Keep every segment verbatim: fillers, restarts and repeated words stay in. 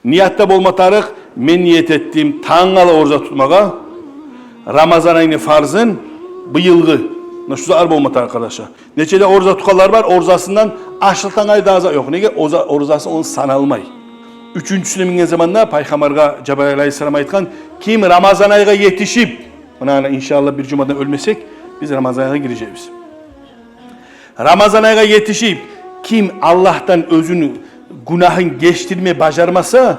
Ниятда болма тарыкъ: мен ният этдим тангала ораза тутмагъа Рамазан айны фарзын быйылгъы. Муна шу затлар болма тарыкъ, къардашлар. Нече де ораза тутгъанлар бар, оразасындан ашылтангъан да зат ёкъ. Неге? Ораза-, оразасы ону саналмай. Уьчюнчюсюне минген заманда Пайхаммаргъа Жабрайыл алайгьиссалам айтгъан: ким Рамазан айгъа етишип, муна, иншааллагь, бир жумадан оьлмесек, биз Рамазан айгъа гирежекбиз. Рамазан айгъа етишип, ким Аллагьдан оьзюню гюнагьын гечдирме бажармаса,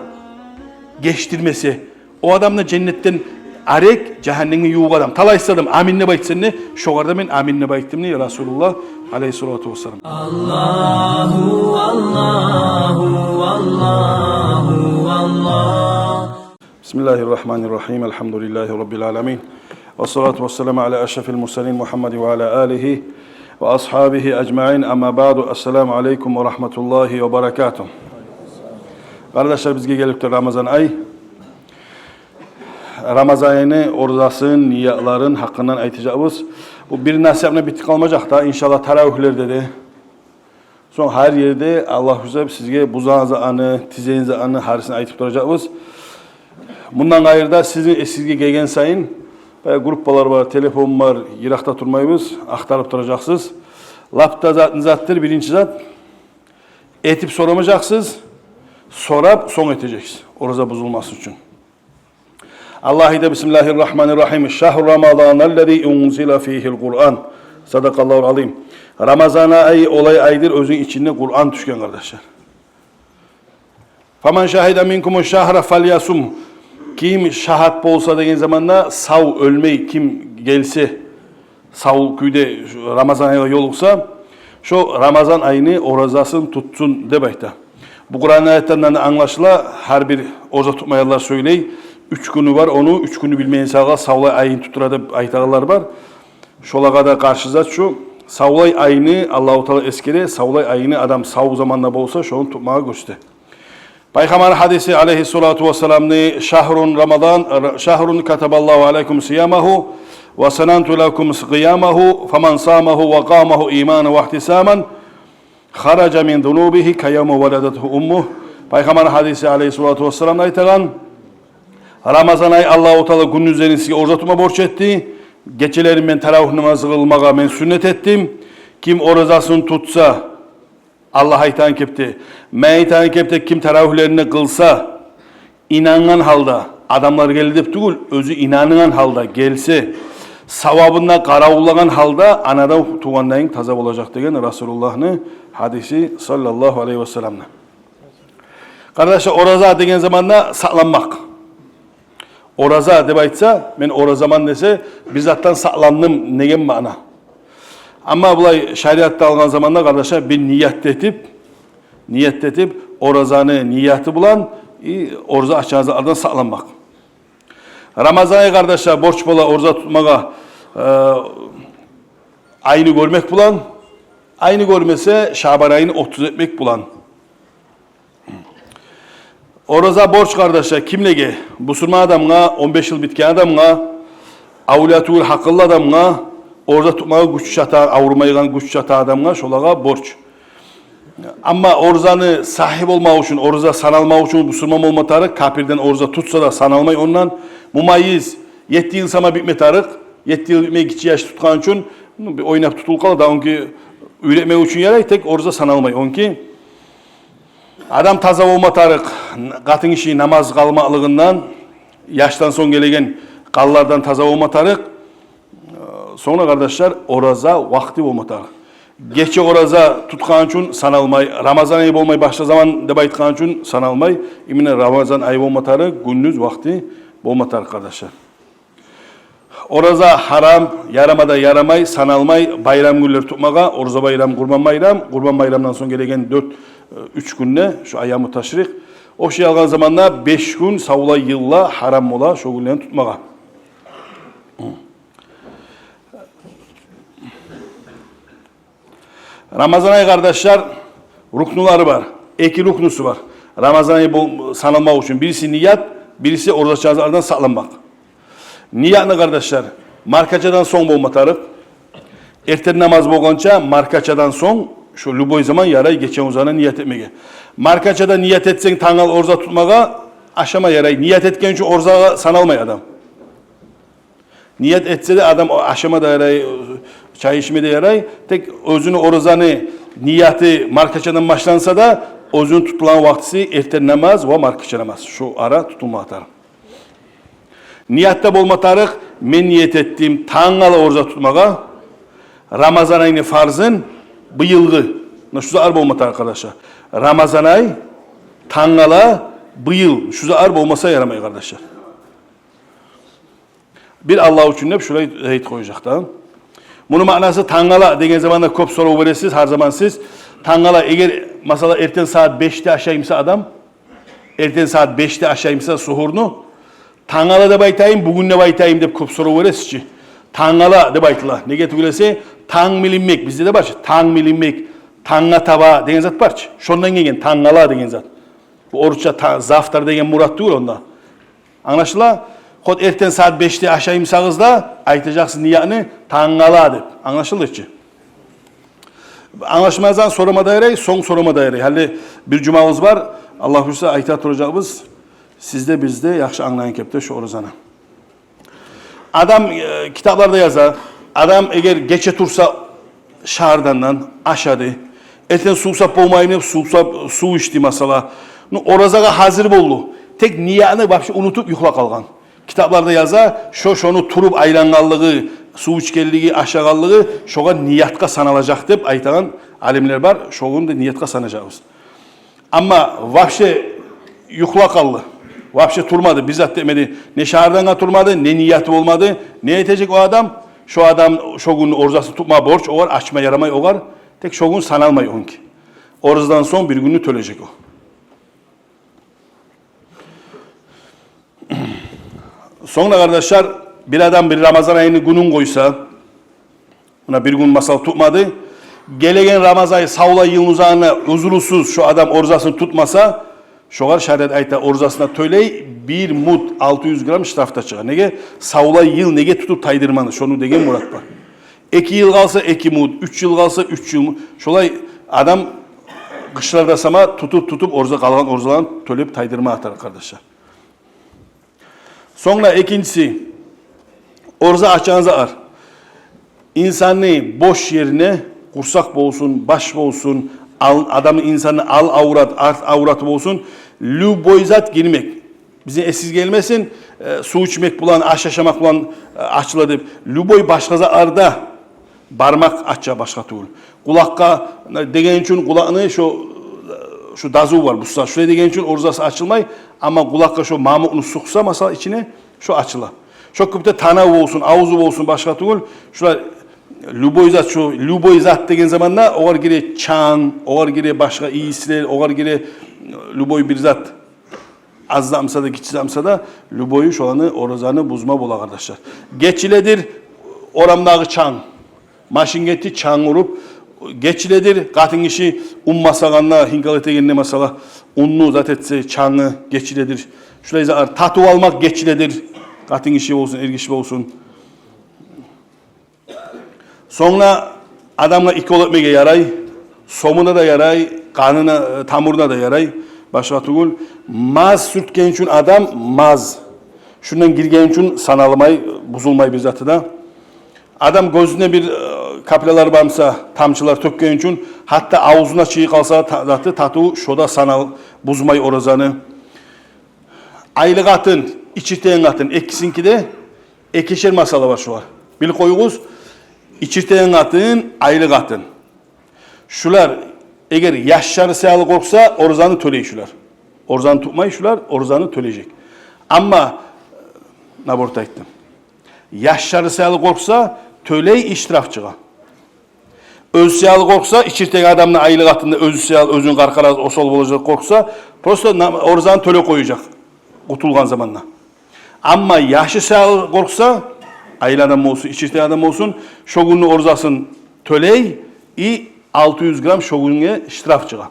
гечдирмесе, о адам да женнетден арек, жагьаннемге ювукъ адам. Талайсыз адам амин деп айтсын, не? Шогъар да мен амин деп айттым, не, Расулуллагь алайгьиссалату вассалам. Аллагьу, Аллагьу, Аллагьу, Аллагь. بسم الله الرحمن الرحيم. الحمد لله رب العالمين. والصلاة والسلام على أشرف المرسلين محمد وعلى آله وأصحابه أجمعين. أما بعد. السلام عليكم ورحمة الله وبركاته. Къардашлар, бизге гелип тура Рамазан ай. Рамазан айны оразасын, ниятларын гьакъындан айтажакъбыз. Бу бир насигьат булан битип къалмажакъ да, иншааллагь, таравигьлерде де. Сонг гьар ерде, Аллагь буюрса, сизге бузагъан затны, тизеген затны гьарисин айтып туражакъбыз. Мундан къайры да сизин эсигизге гелген сайын, баягъы, группалар бар, телефон бар, йыракъда турмайбыз, ахтарып туражакъсыз. Лап да зат не затдыр, биринчи зат, этип сорамажакъсыз, сорап сонг этежексиз, ораза бузулмас учун. Аллагь айта: بسم الله الرحمن الرحيم. شهر رمضان الذي أنزل فيه القرآن. صدق الله العظيم. Рамазан ай олай айдыр, оьзюню ичинде Къуран тюшген, къардашлар. فمن شهد منكم الشهر فليصمه. Ким шагьат болса деген заманда, сав, оьлмей ким гелсе, сав кюйде шу Рамазан айгъа ёлукъса, шо Рамазан айны оразасын тутсун деп айта. Бу Къуран аятлардан англашыла, гьар бир ораза тутмайгъанлар сёйлей, уьч гюню бар, ону уьч гюню билмейген сагъа савлай айын тутура деп айтагъанлар бар. Шолагъа да къаршы зат шу, савлай айны Аллагьу Таала эсгере, савлай айны адам сав заманда болса, шону тутмагъа гёрсете. Пайхаммар гьадиси алайгьиссалату вассаламны: شهر رمضان، شهر كتب الله عليكم صيامه وسننت لكم قيامه، فمن صامه وقامه إيمانا واحتسابا خرج من ذنوبه كيوم ولدته أمه. Пайхаммар гьадиси алайгьиссалату вассаламны айтагъан: Рамазан ай Аллагьу Таала гюндюзлерин сизге ораза тутма борч этди, гечелерин мен таравигь намаз къылмагъа мен сюннет этдим. Ким оразасын тутса, Аллагь айтагъан кепде, мен айтагъан кепде ким таравигьлерин къылса, инангъан гьалда, адамлар гелди деп тюгюл, оьзю инангъан гьалда гелсе, савабын да къаравуллагъан гьалда, анадан тувгъандай таза болажакъ деген Расулуллагьны гьадиси, саллаллагьу алайгьи вассаламны. Къардашлар, ораза деген заманда сакъланмакъ. Ораза деп айтса, мен оразаман десе, бир затдан сакъландым деген маъна. Амма булай шариатда алгъан заманда, къардашлар, бир ният этип, ният этип, оразаны нияты булан, и, ораза ачагъан затлардан сакъланмакъ. Рамазан ай, къардашлар, борч бола ораза тутмагъа, э, айны гёрмек булан, айны гёрмесе, Шабан айны отуз этмек булан. Ораза борч, къардашлар, кимлеге? Бусурман адамгъа, он беш йыл битген адамгъа, авлия тюгюл гьакъыллы адамгъа, ораза тутмагъа гюч чата, авурмайгъан гюч чата адамгъа, шолагъа борч. Амма оразаны сагьигь болмакъ учун, ораза саналмакъ учун бусурман болма тарыкъ, капирден ораза тутса да саналмай ондан. Мумаййиз, етти йыл сама битме тарыкъ, етти йыл битме гиччи яш тутгъан учун, ну, бир ойнап тутулуп къала да, онки уьйретмек учун ярай, тек ораза саналмай онки. Адам таза болма тарыкъ, къатын гиши намаз къалмакълыгъындан, яшдан сонг гелеген къанлардан таза болма тарыкъ. Сонг да, къардашлар, ораза вакъти болма тарыкъ. Гече ораза тутгъан учун саналмай, Рамазан ай болмай, башгъа заман деп айтгъан учун саналмай. Именно Рамазан ай болма тарыкъ, гюндюз вакъти болма тарыкъ, къардашлар. Ораза гьарам, ярама да ярамай, саналмай байрам гюнлер тутмагъа, Ораза байрам, Къурбан байрам, Къурбан байрамдан сонг гелеген дёрт, э, уьч гюнде, шу айяму ташрикъ. О шей алгъан заманда беш гюн савлай йылда гьарам бола шо гюнлени тутмагъа. Рамазан ай, къардашлар, рукнулары бар. Эки рукнусу бар. Рамазан ай бол-, саналмакъ учун бириси ният, бириси ораза ачагъан затлардан сакъланмакъ. Ниятны, къардашлар, маркачадан сонг болма тарыкъ. Эртен намаз болгъанча маркачадан сонг Шо любой заман ярай гече оразаны ният этмеге. Маркачада ният этсенг тангала ораза тутмагъа, ашама ярай. Ният этген учун оразагъа саналмай адам. Ният этсе де адам ашама да ярай, чай ичме де ярай. Тек оьзюню оразаны нияты маркачадан башланса да, оьзюню тутулагъан вакътиси эртен намаз ва маркача намаз. Шо ара тутулма тарыкъ. Ниятда болма тарыкъ: мен ният этдим тангала ораза тутмагъа Рамазан айны фарзын, быйылгъы. Муна шу зат болма тарыкъ, къардашлар. Рамазан ай, тангала, быйыл. Шу зат болмаса ярамай, къардашлар. Бир Аллагь учун деп шулай айтып къояжакъ да. Муну маънасы, тангала деген заманда кёп сорав бересиз, гьар заман сиз. Тангала, эгер, масала, эртен сагьат бешде ашаймса адам, эртен сагьат бешде ашаймса сугьурну, тангала деп айтайым, бугюн деп айтайым деп кёп сорав бересиз чи. Тангала деп айтыла. Неге тюгюл эсе, танг билинмек, бизде де бар чы, танг билинмек, тангала таба деген зат бар чы. Шондан гелген тангала деген зат. Бу орусча та-, завтра деген мурат тюгюл онда. Англашыла? Хоть эртен сагьат бешде ашаймсагъыз да, айтажакъсыз ниятны тангала деп. Англашылды чы? Англашмасанг, сорама да ярай, сонг сорама да ярай. Гьали бир жумабыз бар, Аллагь буюрса, айта туражакъбыз. Сиз де, биз де яхшы англагъан кепде шу оразаны. Адам, э, китапларда яза, адам эгер гече турса, шагьардандан ашады. Эртен сувсап болмайман деп, сувсап, сув ичди, масала. Ну, оразагъа гьазир болду. Тек ниятны вообще унутуп юхлап къалгъан. Китапларда яза, шо, шону туруп айлангъанлыгъы, сув ичгенлиги, ашагъанлыгъы шогъар ниятгъа саналажакъ деп айтагъан алимлер бар. Шо гюн де ниятгъа санажакъбыз. Амма вообще юхлап къалды. Вообще турмады, бир зат да этмеди. Не шагьардан турмады, не нияты болмады. Не этежек о адам? Шо адам шо гюн оразасын тутма борч огъар, ачма ярамай огъар. Тек шо гюн саналмай онки. Оразадан сонг бир гюнню тёлежек о. Сонг да, къардашлар, бир адам бир Рамазан айны гюнюн къойса, муна бир гюн, масала, тутмады. Гелеген Рамазан ай, савлай йылны узагъына узрусуз шо адам оразасын тутмаса, шогъар шариат айта, оразасына тёлей, бир муд алты юз грамм штраф да чыгъа. Неге? Савлай йыл неге тутуп тайдырмады, шону деген мурат бар. Эки йыл къалса, эки муд, уьч йыл къалса, уьч йыл муд. Шолай адам къышларда сама тутуп-тутуп ораза, къалгъан оразаларын тёлеп тайдырма тарыкъ, къардашлар. Сонг да экинчиси, ораза ачагъан зат бар. Инсанны бош ерине, къурсакъ болсун, баш болсун, ал-, адамны, инсанны ал аврат, арт авраты болсун, любой зат гирмек. Бизин эсибизге гелмесин, э, сув ичмек булан, аш ашамакъ булан, э, ачыла деп. Любой башгъа затлар да бармакъ ача, башгъа тюгюл. Къулакъгъа, э, деген учун къулакъны шо, э, шо дазу бар, буса, шулай деген учун оразасы ачылмай, амма къулакъгъа шо мамукъну сукъса, масала, ичине, шо ачыла. Шо кюйде танав болсун, авзу болсун, башгъа тюгюл. Шулар любой зат, шо любой зат деген заманда огъар гире чанг, огъар гире башгъа ийислер, огъар гире, э, любой бир зат. Аз затмыса да, гиччи затмыса да, любой шоланы оразаны бузма бола, къардашлар. Гечиледир орамдагъы чанг. Машин гетди, чанг уруп, гечиледир. Къатын гиши ун масагъанда, хинкал этегенде, масала, унну зат этсе, чангы гечиледир. Шулай затлар, татыв алмакъ гечиледир. Къатын гиши болсун, эр гиши болсун. Сонг да адамгъа укол этмеге ярай, сомуна да ярай, къанына, э, тамурына да ярай. Башгъа тюгюл, маз сюртген учун адам, маз шундан гирген учун саналмай, бузулмай бир заты да. Адам гёзюне бир, э, каплялар бармыса, тамчылар тёкген учун, гьатта авзуна чыгъып къалса та-, заты, татыв, шо да санал, бузмай оразаны. Айлы къатын, ичиртеген къатын, экисинки де экишер масъала бар шулар. Билип къоюгъуз, ичиртеген къатын, айлы къатын. Шулар, эгер яшлары саялы къоркъса, оразаны тёлей шулар. Оразаны тутмай шулар, оразаны тёлежек. Амма, наоборот айтдым. Яшлары саялы къоркъса, тёлей, и штраф чыгъа. Оьзю саялы къоркъса, ичиртеген адамны, айлы къатынны, оьзю саялы, оьзюню къаркъарасы осал болажакъ къоркъса, просто на-, оразаны тёлеп къояжакъ къутулгъан заманда. Амма яшы саялы къоркъса, айлы адам болсун, ичиртеген адам болсун, шо гюнню оразасын тёлей, и алты юз грамм шо гюнге штраф чыгъа.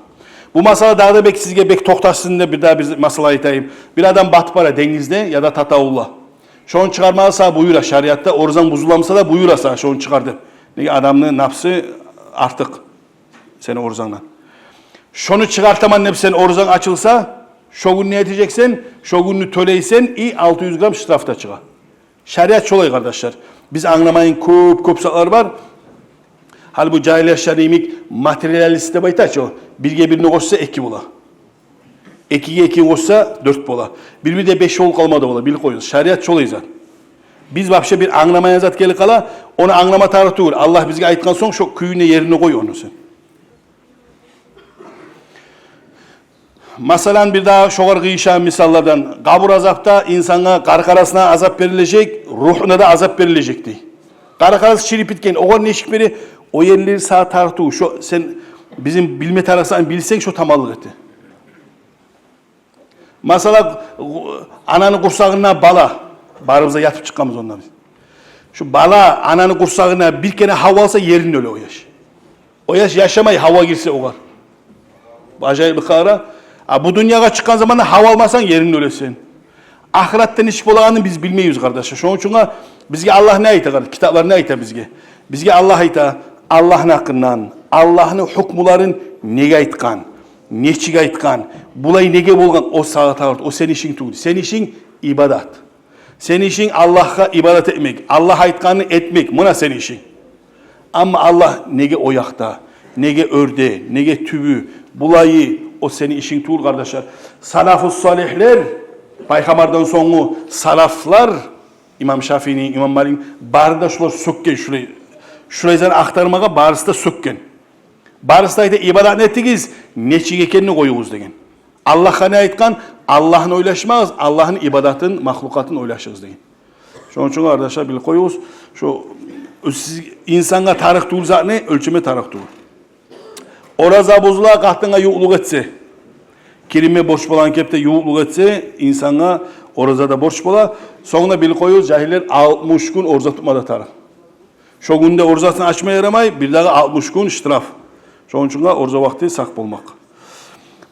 Бу масъала дагъы да бек сизге бек токъташсын деп бир дагъы бир масъала айтайым. Бир адам батып бара денгизде яда татавулда. Шону чыгъармагъа сагъа буюра шариатда, оразанг бузуламыса да буюра сагъа шону чыгъар деп. Неге, адамны напсы артыкъ. сени оразангдан. Шону чыгъартаман деп сени оразанг ачылса, шо гюн не этежексен? Шо гюнню тёлейсен, и алты юз грамм штраф да чыгъа. Шариат шолай, къардашлар. Биз англамайгъан кёп-кёп затлар бар. Гьали бу жагьил яшлар йимик материалист деп айта чы, бирге бирни къошса, эки бола. Экиге экини къошса, дёрт бола. Бир-бирде беш болуп къалма да бола, билип къоюгъуз. Шариат шолай зат. Биз вообще бир англамайгъан зат гелип къала, ону англама тарыкъ тюгюл. Аллагь бизге айтгъан сонг, шо кююне, ерине къой ону сен. Масала, бир дагъы шогъар къыйышагъан мисаллардан: къабур азапда инсангъа къаркъарасына азап берилежек, ругьуна да азап берилежек дей. Къаркъарасы чирип битген, огъар нечик бере, о ерлери сагъа тарыкъ тюгюл. Шо сен бизин билме тарыкъ затны билсенг, шо таманлыкъ эте. Масала, ананы къурсагъында бала, барыбыз да ятып чыкъгъанбыз онда биз. Шу бала ананы къурсагъында бир керен гьава алса, еринде оьле о яш. О яш яшамай, гьава гирсе огъар. Бу ажайып къара. А бу дюньягъа чыкъгъан заманда гьава алмасанг, еринде оьлесен. Ахыратда нечик болагъанын биз билмейбиз, къардашлар. Шону учун бизге Аллагь не айта, къардашлар? Китаплар не айта бизге? Бизге Аллагь айта Аллагьны гьакъындан, Аллагьны гьукмуларын неге айтгъан, нечик айтгъан, булай неге болгъан, о сагъа тарыкъ, о сени ишинг тюгюл. Сени ишинг ибадат. Сени ишинг Аллагьгъа ибадат этмек, Аллагь айтгъанны этмек, муна сени ишинг. Амма Аллагь неге о якъда, неге оьрде, неге тюбю, булайы, о сени ишинг тюгюл, къардашлар. Салафу салигьлер, пайхаммардан сонггъу салафлар, имам Шафиини, имам Маликни, бары да шулар сёкген, шулай, шулай зат ахтармагъа барысы да сёкген. Барысы да айта: ибадатны этигиз, нечик экенни къоюгъуз деген. Аллагьгъа не айтгъан? Аллагьны ойлашмагъыз, Аллагьны ибадатын, махлукъатын ойлашыгъыз деген. Шону учун, къардашлар, билип къоюгъуз, шо сиз, инсангъа тарыкъ тюгюл затны оьлчеме тарыкъ тюгюл. Ораза бузула, къатынгъа ювукълукъ этсе. Киринме борч болагъан кепде ювукълукъ этсе, инсангъа ораза да борч бола. Сонг да билип къоюгъуз, жагьиллер, алтмыш гюн ораза тутма да тарыкъ. Шо гюнде оразасын ачма ярамай, бирдагъы алтмыш гюн штраф. Шону учун ораза вакъти сакъ болмакъ.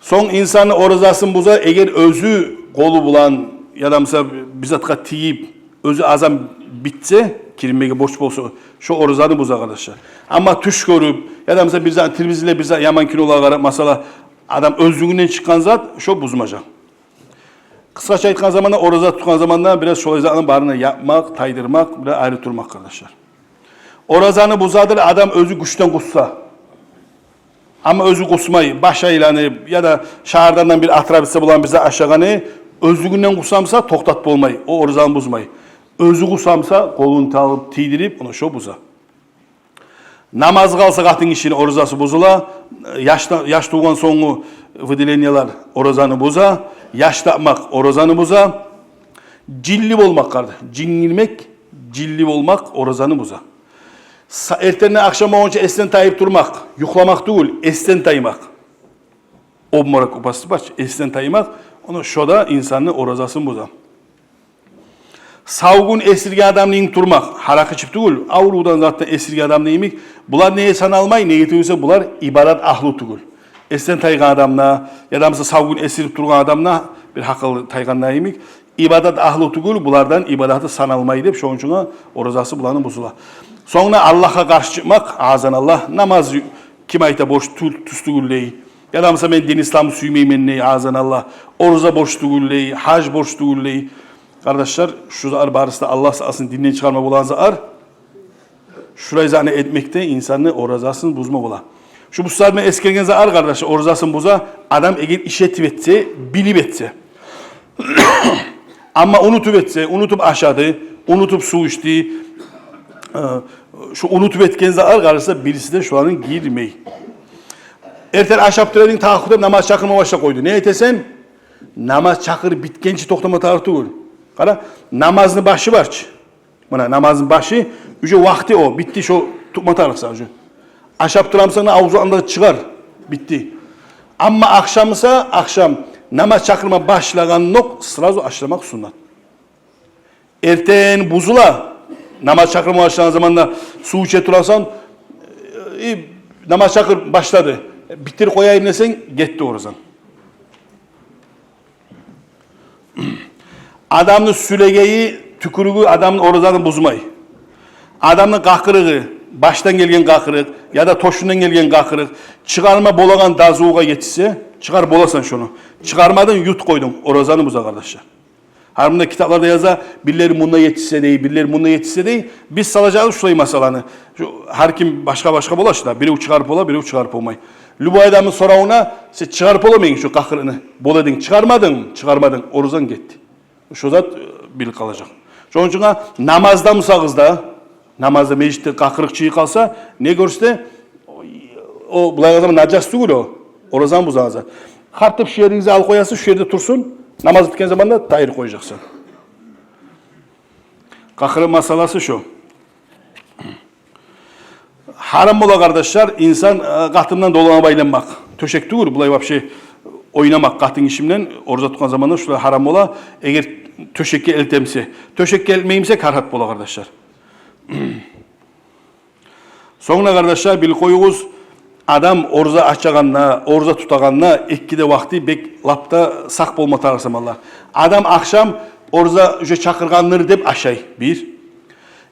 Сонг инсанны оразасын буза, эгер оьзю къолу булан, яда, мисал, бир затгъа тийип, оьзю азан битсе, киринмеге борч болса, шо оразаны буза, къардашлар. Амма тюш гёрюп, яда, мисал, бир зат телевизорда бир зат яман кинолагъа къарап, масала, адам оьзлюгюнден чыкъгъан зат, шо бузмажакъ. Къысгъача айтгъан заманда, ораза тутгъан заманда бираз шолай затны барын да япмакъ, тайдырмакъ, бираз айры турмакъ, къардашлар. Оразаны бузадыр адам оьзю гючден къусса. Амма оьзю къусмай, баш айланып, яда шагьардан бир отравиться болгъан бир зат ашагъаны, оьзлюгюнден къусса буса, токътатып болмай, о оразаны бузмай. Оьзю къусса буса, къолун алып, тийдирип, ону шо буза. Намаз къалса, къатын гишини оразасы бузула. Яш та-, яш тувгъан сонггъу выделениялар оразаны буза. Яш тапмакъ оразаны буза. Жинли болмакъ, къарда, жингирмек, жинли болмакъ оразаны буза. Са-, эртенден ахшам болгъунча эсден тайып турмакъ, юхламакъ тюгюл, эсден таймакъ. Обморок опасность бар чы, эсден таймакъ, ону шо да инсанны оразасын буза. Сав гюн эсирген адамны йимик турмакъ, гьаракъы ичип тюгюл, аврувдан, затдан эсирген адамны йимик. Булар неге саналмай? Неге тюгюл буса, булар ибадат агьлю тюгюл. Эсден тайгъан адамны, яда, мисал, сав гюн эсирип тургъан адамны, бир гьакъылы тайгъанны йимик, ибадат агьлю тюгюл, булардан ибадаты саналмай деп, шону учун оразасы буланы бузула. Сонг да Аллагьгъа къаршы чыкъмакъ, азаналлагь, намаз ким айта борч тю-, тюз тюгюл дей. Яда, мисал, мен дин Исламны сюймеймен дей, азаналлагь, ораза борч тюгюл дей, гьаж борч тюгюл дей. Къардашлар, шу затлар барысы да Аллагь сакъласын, динден чыгъарма болагъан затлар. Шулай затны этмек де инсанны оразасын бузма бола. Шу бу сагьат мен эсгерген затлар, къардашлар, оразасын буза адам эгер иш этип этсе, билип этсе. Амма унутуп этсе, унутуп ашады, унутуп сув ичди, э, шу унутуп этген затлар, къараса, бириси де шуланы гирмей. Эртен ашап тура эдинг, тагъы деп намаз чакъырма башлап къойду. Не этесен? Намаз чакъырып битгенче токътама тарыкъ тюгюл. Къара, намазны башы бар чы. Муна намазны башы, уже вакъти о, битди, шо тутма тарыкъ сагъа уже. Ашап турамысан да, авзунгдан да чыгъар, битди. Амма ахшам буса, ахшам намаз чакъырма башлагъандокъ сразу ашламакъ суннат. Эртен бузула, намаз чакъырма башлагъан заманда сув иче турасан, э, намаз чакъырып башлады, битдирип къояйым десенг, гетди оразанг. Адамны сюлегейи, тюкюрюгю адамны оразаны бузмай. Адамны къакъырыгъы, башдан гелген къакъырыкъ яда тёшюнден гелген къакъырыкъ, чыгъарма болагъан дазугъа етишсе, чыгъарып боласан шону. Чыгъармадынг, ют къойдунг, оразаны буза, къардашлар. Гьар мунда китапларда яза, бирлери мунда етишсе дей, бирлери мунда етишсе дей. Биз салажакъбыз шулай масъаланы. Шу, гьар ким башгъа-башгъа бола чы да, бирев чыгъарып бола, бирев чыгъарып болмай. Любой адамны соравуна: «Сен чыгъарып боламыдынг шу къакъырыкъны?» Бола эдинг, чыгъармадынг, чыгъармадынг, оразанг гетди. Шо зат, э, билип къалажакъ. Шону учун намазда бусагъыз да, намазда межитде къакъырыкъ чыгъып къалса, не гёрсе де, о, булай къалса нажас тюгюл о, оразаны бузагъан зат. Къартып шу ерингизге алып къоясыз, шу ерде турсун, намаз битген заманда тайдырып къояжакъсан. Къакъырыкъ масъаласы шо. Гьарам бола, къардашлар, инсан, э, къатындан доланып айланмакъ. Тёшек тюгюл, булай вообще ойнамакъ къатын гиши булан ораза тутгъан заманда, шулар гьарам бола. Эгер тёшекге элтемсе, тёшекге элтмеймсе, карагьат бола, къардашлар. Сонг да, къардашлар, билип къоюгъуз, адам ораза ачагъанда, ораза тутагъанда эки де вакъти бек лап да сакъ болма тарыкъ заманлар. Адам ахшам ораза уже чакъыргъандыр деп ашай, бир.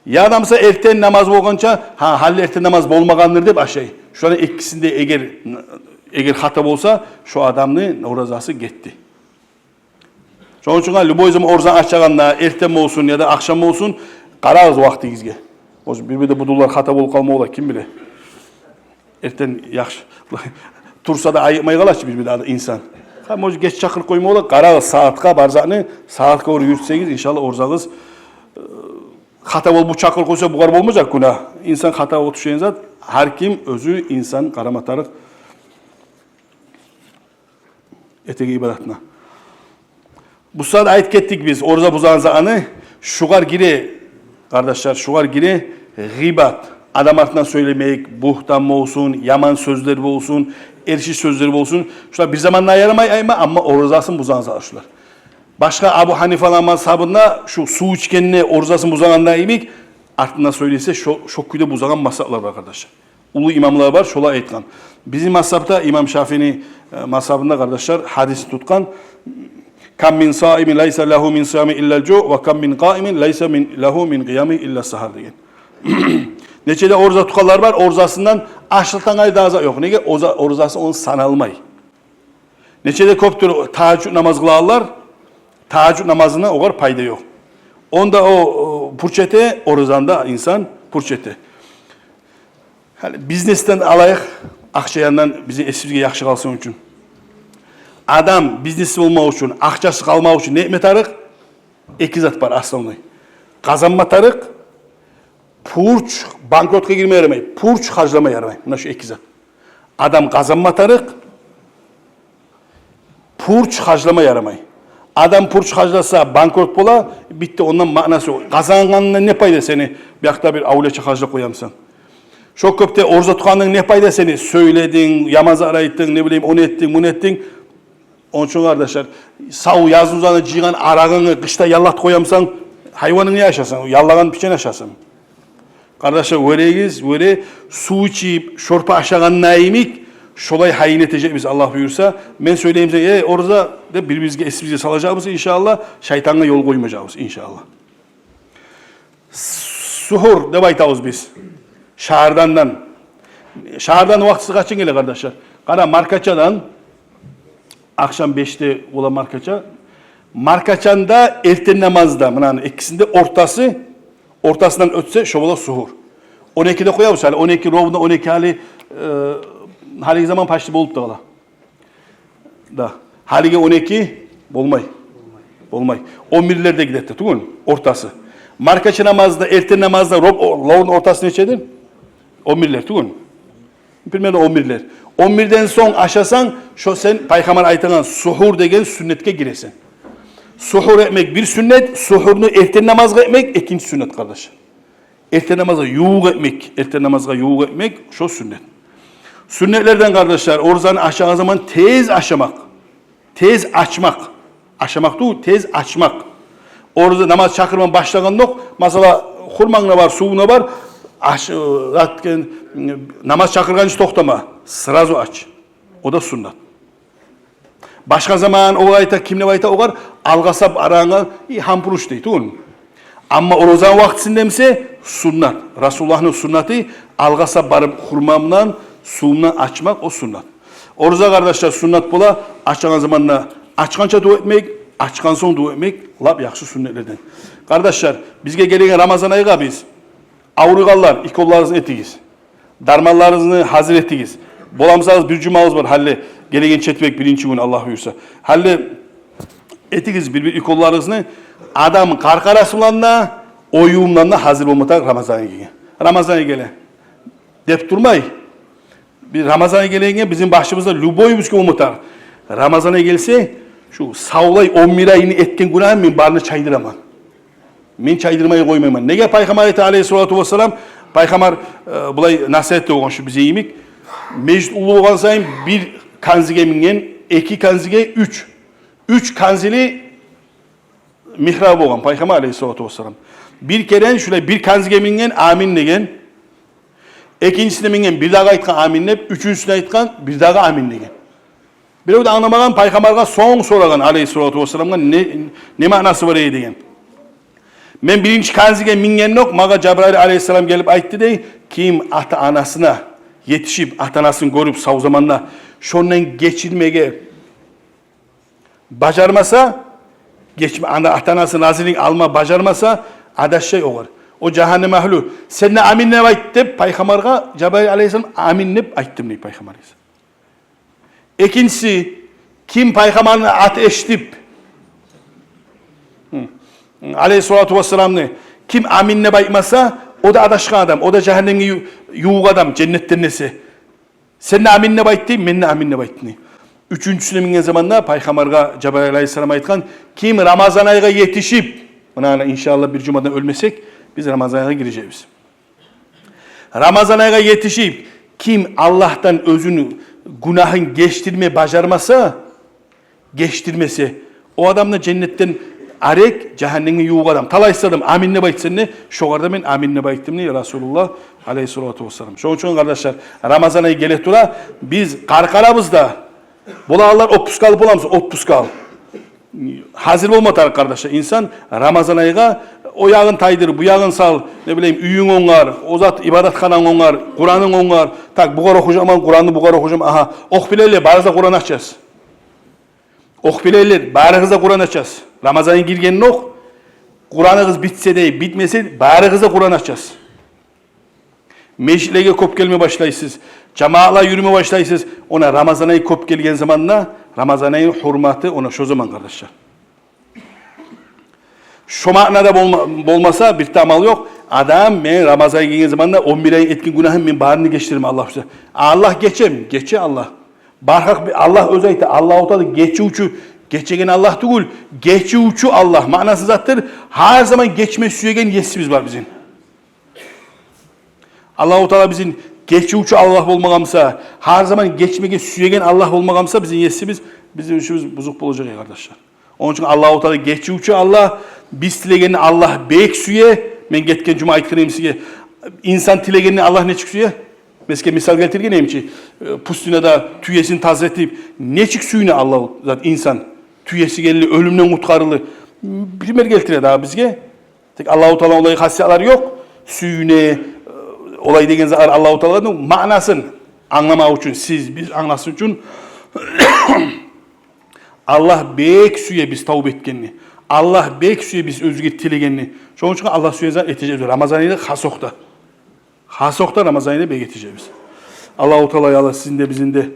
Яда буса эртен намаз болгъанча, гьа, гьали эртен намаз болмагъандыр деп ашай. Шуланы экисинде эгер, эгер хата болса, шо адамны оразасы гетди. Шону учун любой заман ораза ачагъанда, эртен болсун яда ахшам болсун, къарагъыз вакътигизге. Может, бир-бирде будунлар хата болуп къалма бола, ким биле. Эртен яхшы. Турса да айыкъмай къала чы бир-бирде инсан. Гьа, может, геч чакъырып къойма бола, къарагъыз сагьатгъа, бар затны сагьатгъа гёре юрютсегиз, иншаллагь, оразагъыз, э, хата болуп бу чакъырып къойса, бугъар болмажакъ гюнагь. Инсан хата болуп тюшеген зат, гьар ким оьзю инсан къарама тарыкъ этеген ибадатына. Бу сагьат айтып гетдик биз ораза бузагъан затны. Шугъар гире, къардашлар, шугъар гире гъибат, адам артындан сёйлемек, бугьтан болсун, яман сёзлер болсун, эрши сёзлер болсун. Шулар бир заманда ярамай айтма, амма оразасын бузагъан затлар шулар. Башгъа Абу Гьанифаны мазгьабында шу сув ичгенде оразасын бузагъанда йимик, артындан сёйлесе, шо, шо кюйде бузагъан мазгьаплар бар, къардашлар. Уллу имамлар бар, шолар айтгъан. Бизин мазгьабда, имам Шафиини, э, мазгьабында, къардашлар, гьадис тутгъан: «Кам мин саимин лайса лагьу мин сиями иллал жуъ, ва кам мин къаимин лайса мин, лагьу мин къиями иллас сагьар», – деген. Нече де ораза тутгъанлар бар, оразасындан ашлыкъдан къайры дагъы зат ёкъ. Неге? Оза-, оразасы ону саналмай. Нече де кёпдюр тагьажжуд намаз къылагъанлар, тагьажжуд намазына огъар пайда ёкъ. Онда о, о пуч эте, оразаны да инсан пуч эте. Гьали бизнесден алайыкъ, акъча янындан бизин эсибизге яхшы къалсын учун. Адам бизнеси болмакъ учун, акъчасы къалмакъ учун не этме тарыкъ? Эки зат бар основной. Къазанма тарыкъ, пуч, банкротгъа гирме ярамай, пуч харжлама ярамай. Муна шу эки зат. Адам къазанма тарыкъ, пуч харжлама ярамай. Адам пуч харжласа, банкрот бола, битди, ондан маънасы ёкъ. Къазангъандан не пайда сени? Бу якъда бир авлияча харжлап къоямысан. Шо кёпде ораза тутгъандан не пайда сени? Сёйлединг, яман зат айтдынг, не билейим, ону этдинг, муну этдинг. Ону учун, къардашлар, сав язын узагъына жыйгъан арагъынгны къышда яллатып къоямысан, гьайванынг не ашасын? Яллагъан печень ашасын. Къардашлар, вёрегиз, вёре, сув ичип, шорпа ашагъанда йимик, шолай гьайын этежекбиз, Аллагь буюрса. Мен сёйлейим сизге: «Эй, ораза», – деп, бир-бирибизге эсибизге салажакъбыз, иншаллагь, шайтангъа ёл къоймажакъбыз, иншаллагь. Сугьур деп айтабыз биз. Шагьардандан. Шагьардан вакътиси къачан геле, къардашлар? Къара, маркачадан, ахшам бешде бола маркача. Маркачаны да, эртен намазны да, мунаны экисини де ортасы, ортасындан оьтсе, шо бола сугьур. Он экиде къоябыз гьали, он эки, ровно он эки гьали, э, гьалиги заман почти болуп да къала. Да. Гьалиги он эки болмай. Болмай. Он бирлерде гидет де тюгюл, ортасы. Маркача намазда, эртен намазда ров-, о-, ровно ортасы нечедир? Он бирлер тюгюл. Примерно он бирлер. Он бирден сонг ашасанг, шо сен пайхаммар айтагъан сугьур деген сюннетге гиресен. Сугьур этмек бир сюннет, сугьурну эртен намазгъа этмек экинчи сюннет, къардаш. Эртен намазгъа ювукъ этмек, эртен намазгъа ювукъ этмек, шо сюннет. Сюннетлерден, къардашлар, оразаны ачагъан заман тез ашамакъ, тез ачмакъ. Ашамакъ тюгюл, тез ачмакъ. Ораза намаз чакъырман башлагъандокъ, масала, хурманг да бар, сувунг да бар, аш-, э, затгъа, намаз чакъыргъанча токътама, сразу ач. О да сюннет. Башгъа заман, о айта, ким деп айта, огъар алгъасап арангъа, и, гьампуруч дей тюгюл. Амма оразаны вакътисинде буса суннат. Расулуллагьны суннаты, алгъасап барып хурма булан, сув булан ачмакъ, о суннат. Ораза, къардашлар, суннат бола, ачагъан заманда ачгъанча дуа этмек, ачгъан сонг дуа этмек лап яхшы суннатлардан. Къардашлар, бизге гелеген Рамазан айгъа биз, авруйгъанлар, уколларыгъызны этигиз. Дарманларыгъызны гьазир этигиз. Боламсагъыз, бир жумагъыз бар гьали, гелеген четверг, биринчи гюн, Аллагь буюрса. Гьали этигиз бир-бир уколларыгъызны. Адам къаркъарасы булан да, оюну булан да гьазир болма тарыкъ Рамазан айгъа. Рамазан ай геле деп турмай. Биз Рамазан ай гелегенге бизин башыбызда любой бизге болма тарыкъ. Рамазан ай гелсе, шу савлай он бир айны этген гюнагьын мен барын да чайдыраман. Мен чайдырмай къоймайман. Неге? Пайхаммар айта, алейгьиссалату вассалам, пайхаммар, э, булай насигьат этип болгъан, шу бизге йимик. Межит уллу болгъан сайын бир канзиге минген, эки канзиге, уьч. Уьч канзили мигьрабы болгъан пайхаммар, алейгьиссалату вассалам. Бир керен шулай бир канзиге минген, амин деген. Экинчисине минген, бирдагъы айтгъан амин деп, уьчюнчюсюне айтгъан, бирдагъы амин деген. Бирев де англамагъан пайхаммаргъа, сонг сорагъан, алейгьиссалату вассаламгъа, не, не маънасы бар эди деген. Мен биринчи канзиге мингенокъ, магъа Жабрайыл алейгьиссалам гелип айтды дей, ким ата-анасына етишип, ата-анасын гёрюп сав заманда, шондан гечинмеге бажармаса, гечме, ана, ата-анасыны разилигин алма бажармаса, адашжай огъар. О жагьаннем агьлю. Сен де амин деп айт деп, пайхаммаргъа Жабрайыл алейгьиссалам амин деп айтдым дей пайхаммар. Экинчиси, ким пайхаммарны аты эшитип, гьы, алейгьиссалату вассаламны, ким амин деп айтмаса, о да адашгъан адам, о да жагьаннемге ю-, ювукъ адам, женнетден эсе. Сен де амин деп айтдынг, мен де амин деп айтдым. Уьчюнчюсюне минген заманда пайхаммаргъа Жабрайыл алейгьиссалам айтгъан, ким Рамазан айгъа етишип, муна, ана, иншааллагь, бир жумадан оьлмесек, биз Рамазан айгъа гирежекбиз. Рамазан айгъа етишип, ким Аллагьдан оьзюню гюнагьын гечдирме бажармаса, гечдирмесе, о адам да женнетден арек, жагьаннемге ювукъ адам. Талайсыз адам амин деп айтсын дей, шогъар да мен амин деп айтдым дей Расулуллагь алейгьиссалату вассалам. Шону учун, къардашлар, Рамазан ай геле тура, биз къаркъарабыз да, болагъанлар отпуск алып боламыз, отпуск алып. Гьазир болма тарыкъ, къардашлар, инсан Рамазан айгъа, о ягъын тайдыр, бу ягъын сал, не билейим, уьюнг онгар, о зат, ибадатхананг онгар, Къуранынг онгар. Так, бугъар охужакъман Къуранны, бугъар охужакъман, агьа. Охуп билелер, барыгъыз да Къуран ачасыз. Охуп билелер, барыгъыз да Къуран ачасыз. Рамазан ай гиргендокъ, Къураныгъыз битсе де, битмесе, барыгъыз да Къуран ачасыз. Межитлеге кёп гелме башлайсыз, жамаатлагъа юрюме башлайсыз. Она Рамазан ай кёп гелген заманда, Рамазан айны гьюрматы, она шо заман, къардашлар. Шо маънада болма-, болмаса, бир де амал ёкъ. Адам, мен Рамазан ай гелген заманда он бир ай этген гюнагьым, мен барын да гечдиремен, Аллагь буюрса. Аллагь гечеми? Гече Аллагь. Баргьакъ би-, Аллагь оьзю айта, Аллагьу Таала гечивчю, гечеген Аллагь тюгюл, гечивчю Аллагь. Маънасы затдыр, гьар заман гечме сюеген есибиз бар бизин. Аллагьу Таала бизин гечивчю Аллагь болмагъан буса, гьар заман гечмеге сюеген Аллагь болмагъан буса, бизин есибиз, бизин ишибиз бузукъ болажакъ, эй къардашлар. Ону учун Аллагьу Таала гечивчю Аллагь, биз тилегенни Аллагь бек сюе. Мен гетген жума айтгъан эдим сизге, инсан тилегенни Аллагь нечик сюе? Мен сизге мисал гелтирген эдим чи, э, пустыняда тюесин таза этип, нечик сююне Аллагь зат, инсан, тюеси гелди, оьлюмден къутгъарылды. Пример гелтире дагъы бизге. Тек Аллагьу Тааланы олай хасиятлары ёкъ. Сююне, э, олай деген затлар Аллагьу Тааланы маънасын англамакъ учун, сиз, биз англасын учун, Аллагь бек сюе биз тавба этгенни. Аллагь бек сюе биз оьзюне тилегенни. Шону учун Аллагь сюеген зат этежекбиз. Рамазан айны хасокъда. Хасокъда Рамазан айны бек этежекбиз. Аллагьу Таала, я Аллагь, сизин де, бизин де,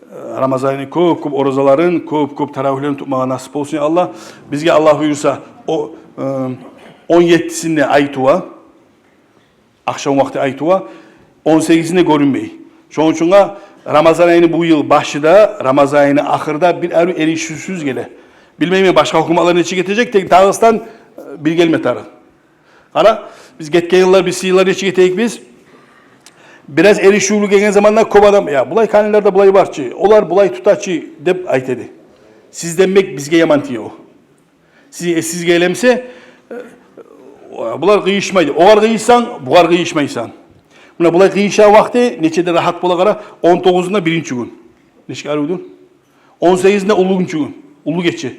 э, Рамазан айны кёп-кёп оразаларын, кёп-кёп таравигьлерин тутмагъа насип болсун, я Аллагь. Бизге Аллагь буюрса, о, э, он еттисинде ай тува, ахшам вакъти ай тува, он сегизинде гёрюнмей. Шону учун Рамазан айны бу йыл башы да, Рамазан айны ахыры да бир арив эришивсюз геле. Билмеймен, башгъа гьукуматлар нечик этежек, тек Дагъыстан, э, бир гелме тарыкъ. Къара, биз гетген йыллар, биз сыйлар нечик этейик биз? Бираз эришивлю гелген заманда кёп адам, я, булай каниллерде булай бар чы, олар булай тута чы деп айта эди. Сизден бек бизге яман тие о. Сиз, э, сизге гелемсе, э, булар къыйышмайды. Огъар къыйышсанг, бугъар къыйышмайсан. Муна булай къыйышгъан вакъти нече де рагьат бола, къара, он тогъузунда биринчи гюн. Нечик аривдюр? Он сегизинде уллу гюн, уллу гече.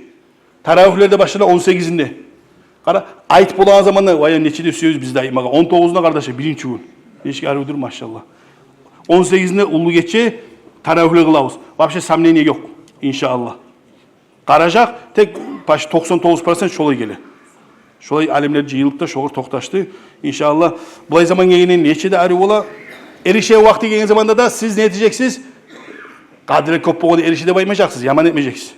Таравигьлер де башлана он сегизинде. Къара, айтып болагъан заманда, вай, нечеде сюебиз биз де айтмагъа? Он тогъузунда, къардашлар, биринчи гюн. Нечик арив дюр, машаллагь. Он сегизинде уллу гече, таравигьлер къылабыз. Вообще сомнение ёкъ, иншааллагь. Къаражакъ, тек почти токъсан тогъуз процент шолай геле. Шолай алимлер жыйылып да, шогъар токъташды. Иншааллагь, булай заман гелгенде нечеде арив бола. Эришеген вакъти гелген заманда да сиз не этежексиз? Къадри кёп болгъанда эрише деп айтмажакъсыз, яман этмежексиз.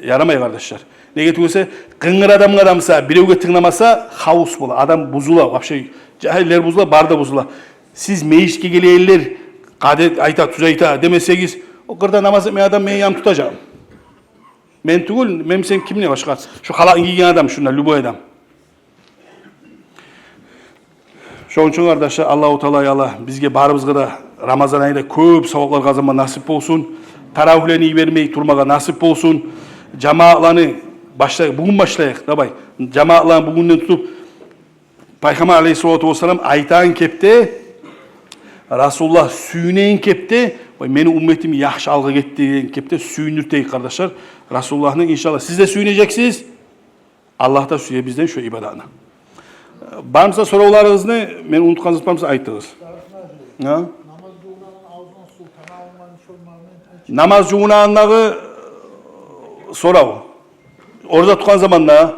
Ярамай, къардашлар. Неге тюгюл эсе, къынгыр адамгъа да буса, биревге тынгламаса, хаос бола. Адам бузула, вообще, жагьиллер бузула, бары да бузула. Сиз межитге гелегенлер, къади айта, тюз айта демесегиз, о къырда намаз этмеген адам мени янымда тутажакъмы? Мен тюгюл, мен, сен, ким, не башгъа? Шу халат гийген адам, шунда, любой адам. Шону учун, къардашлар, Аллагьу Таала, я Аллагь, бизге барыбызгъа да Рамазан айда кёп саваплар къазанма насип болсун. Таравигьлени йибермей турмагъа насип болсун. Жамаатланы башлайыкъ, бугюн башлайыкъ, давай. Жамаатланы бугюнден тутуп, Пайхаммар алейгьиссалату вассалам айтагъан кепде, Расулуллагь сююнеген кепде, вай, мени умметим яхшы алгъа гетди деген кепде сююндюртейик, къардашлар. Расулуллагьны, иншааллагь, сиз де сююнежексиз. Аллагь да сюе бизден шо ибадатны. Бармыса соравларыгъызны, мен унутгъан зат бармыса айтыгъыз. Гьа? Намаз жувунагъан авзуна сув, танавуна шолманы. Намаз жувунагъандагъы сорав. Ораза тутгъан заманда,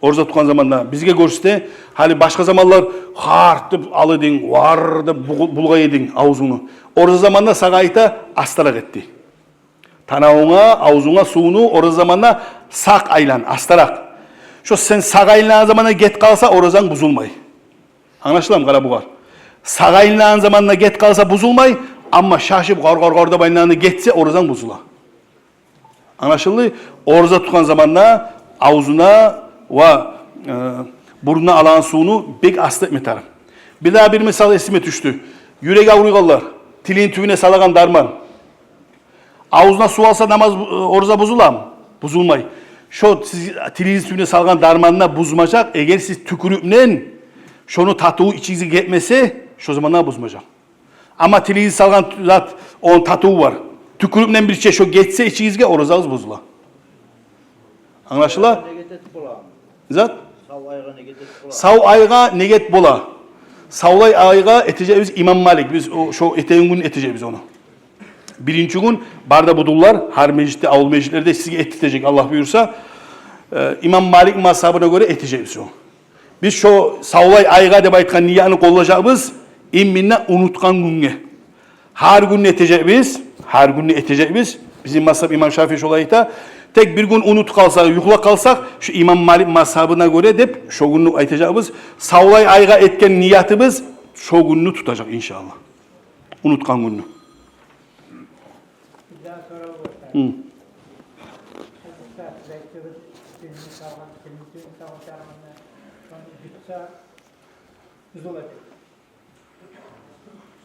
ораза тутгъан заманда бизге гёрсете, гьали башгъа заманлар харт деп ала эдинг, вар деп бугъ-, булгъай эдинг авзунгну. Ораза заманда сагъа айта, астаракъ эт дей. Танавунга, авзунга сувну ораза заманда сакъ айлан, астаракъ. Шо сен сакъ айлангъан заманда гетип къалса, оразанг бузулмай. Англашыламы, къара бугъар? Сакъ айлангъан заманда гетип къалса, бузулмай, амма шашып, гъар-гъар-гъар деп айлангъанда гетсе, оразанг бузула. Англашылды? Ораза тутгъан заманда авзуна ва, э, бурнуна алагъан сувну бек аста этме тарыкъ. Бир дагъы бир мисал эсиме тюшдю. Юрек авруйгъанлар, тилини тюбюне салагъан дарман. Авзуна сув алса, намаз, э, ораза бузуламы? Бузулмай. Шо сиз тилигизни тюбюне салгъан дарманны бузмажакъ, эгер сиз тюкюрюкнен шону татыву ичигизге гетмесе, шо заманда бузмажакъ. Амма тилигизни салгъан зат, ону татыву бар. Тюкюрюкнен бирче шо гетсе ичигизге, оразагъыз бузула. Англашыла? Негет этип боламы? Зат? Сав айгъа негет этип боламы? Сав айгъа негет бола. Савлай айгъа этежекбиз имам Малик. Биз о, шо этеген гюн этежекбиз ону. Биринчи гюн, бары да будунлар, гьар межитде, авул межитлерде сизге этдиртежек, Аллагь буюрса. Э, имам Малик мазгьабына гёре этежекбиз ону. Биз шо савлай айгъа деп айтгъан ниятны къоллажакъбыз, именно унутгъан гюнге. Гьар гюн этежекбиз, гьар гюн этежекбиз. Бизин мазгьаб имам Шафии шолай айта. Тек бир гюн унутуп къалсакъ, юхлап къалсакъ, шо имам Малик мазгьабына гёре деп, шо гюнню айтажакъбыз. Савлай айгъа этген ниятыбыз шо гюнню тутажакъ, иншааллагь. Унутгъан гюнню. Бир дагъы сорав бар. Гьы. Гьадисде сиз айтдыгъыз, тилини салгъан, тилини салгъан дарманны, шону ютса, бузула деп.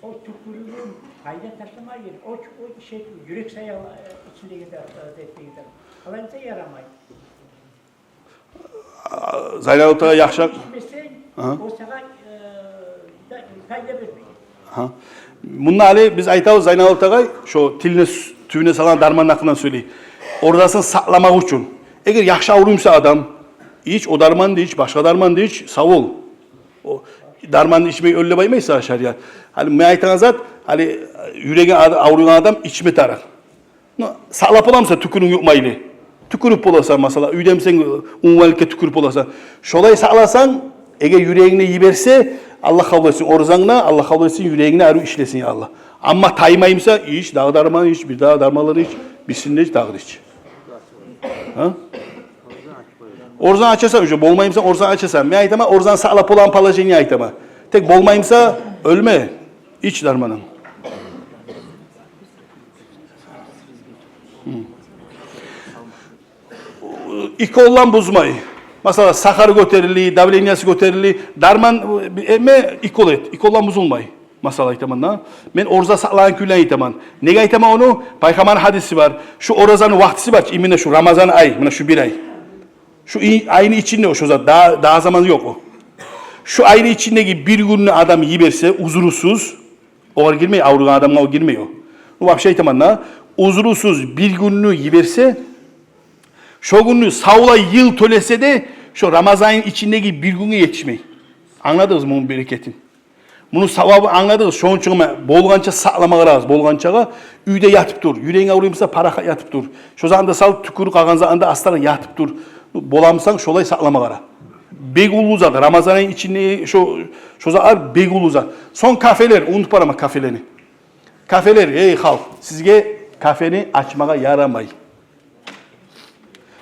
О тюкюрюгюн къайда ташламагъа герек? О, о ишек, юрек саялы, э, ичиндеги де, э, зат деген зат. Алай буса ярамай. А, Зайналаб агъай, яхшы. Ичмесенг, агьа, о сагъа, э, да, пайда бермей. Агьа. Мунда гьали биз айтабыз, Зайналаб агъай, шо тилини с-, тюбюне салгъан дарманны гьакъындан сёйлей. Оразасын сакъламакъ учун. Эгер яхшы авруй буса адам, ич, о дарманны ич, башгъа дарманны ич, сав бол. О дарманны ичмей оьл деп айтмай сагъа шариат. Гьали мен айтагъан зат, гьали юреги ав-, авруйгъан адам ичме тарыкъ. Но сакълап боламыса тюкюрюгюн юкъмайлы? Тюкюрюп боласан, масала, уьйдемисен, умумалыкъгъа тюкюрюп боласан. Шолай сакъласанг, эгер юрегингни йиберсе, Аллагь къабул этсин оразангны, Аллагь къабул этсин, юрегингни арив ишлесин, я Аллагь. Амма таймаймыса, ич, дагъы дарман ич, бир дагъы дарманлар ич, бирисин де ич, дагъы да ич. Гьа? Оразаны ачасан, уже болмаймыса, оразаны ачасан. Мен айтаман, оразаны сакълап болагъан положение айтаман. Тек болмаймыса, оьлме, ич дарманынг. Гьы. Уколлан бузмай. Масала, сахар гётерилди, давлениясы гётерилди. Дарман, э, эме, укол эт. Уколлан бузулмай. Масала айтаман да. Мен ораза сакълагъан кюйлени айтаман. Неге айтаман ону? Пайхаммарны гьадиси бар. Шу оразаны вакътиси бар чы, именно шу Рамазан ай, муна шу бир ай. Шу и-, айны ичинде о, шу зат, дагъы, дагъы заман ёкъ о. Шу айны ичиндеги бир гюнню адам йиберсе, узурусуз, огъар гирмей, авругъан адамгъа о гирмей о. Ну, вообще айтаман да, узурусуз бир гюнню йиберсе, шо гюнню савлай йыл тёлесе де, Шо Рамазан айны ичиндеги бир гюнге етишмей. Англадыгъыз муну берекетин. Муну савабын англадыгъыз. Шону учун болгъанча сакълама къарагъыз, болгъанчагъа. Уьйде ятып тур. Юрегинг авруй буса, парахат ятып тур. Шо затны да сал, тюкюр, къалгъан затны да астаракъ ятып тур. Боламысан, шолай сакълама къара. Бек уллу зат. Рамазан айны ичинде шо, шо затлар бек уллу зат. Сонг кафелер, унутуп бараман кафелени. Кафелер, эй халкъ, сизге кафени ачмагъа ярамай.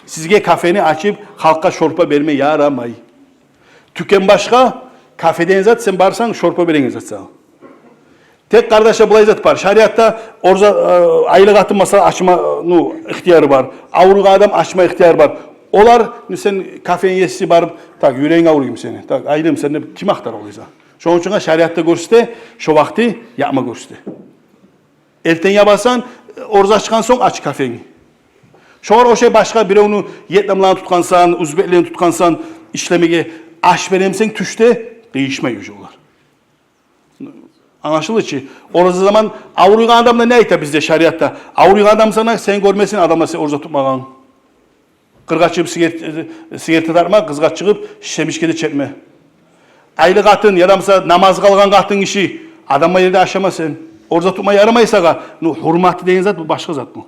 Сизге кафени ачып, халкъгъа шорпа берме ярамай. Тюкен башгъа, кафе деген зат, сен барсанг, шорпа береген зат сагъа. Тек, къардашлар, булай зат бар. Шариатда ораза, э, айлы къатын, масала, ачма, ну, ихтияры бар. Авругъан адам ачма ихтияры бар. Олар, ну, сен кафени еси барып, так, юрегинг авруйму сени? Так, айлымы сен деп ким ахтара олай зат? Шону учун шариатда гёрсете, шо вакъти япма гёрсете. Эртен ябасан, ораза ачгъан сонг ач кафени. Шогъар ошай башгъа биревню, вьетнамлыланы тутгъансан, узбеклени тутгъансан ишлемеге, аш беремисен тюшде, къыйышмай уже олар. Англашылды чы. Ораза заман авруйгъан адамлар, не айта бизде шариатда? Авруйгъан адамсан, сени гёрмесин адамлар сен ораза тутмагъан. Къыргъа чыгъып сигарет, сигарет де тартма, къыргъа чыгъып шемишке де чекме. Айлы къатын, яда, масала, намаз къалгъан къатын гиши, адамлар ерде ашама сен. Ораза тутма ярамай сагъа. Ну, гьюрматы деген зат, бу башгъа зат бу.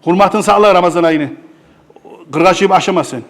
Гьюрматын сакъла Рамазан айны. Къыргъа чыгъып ашама сен.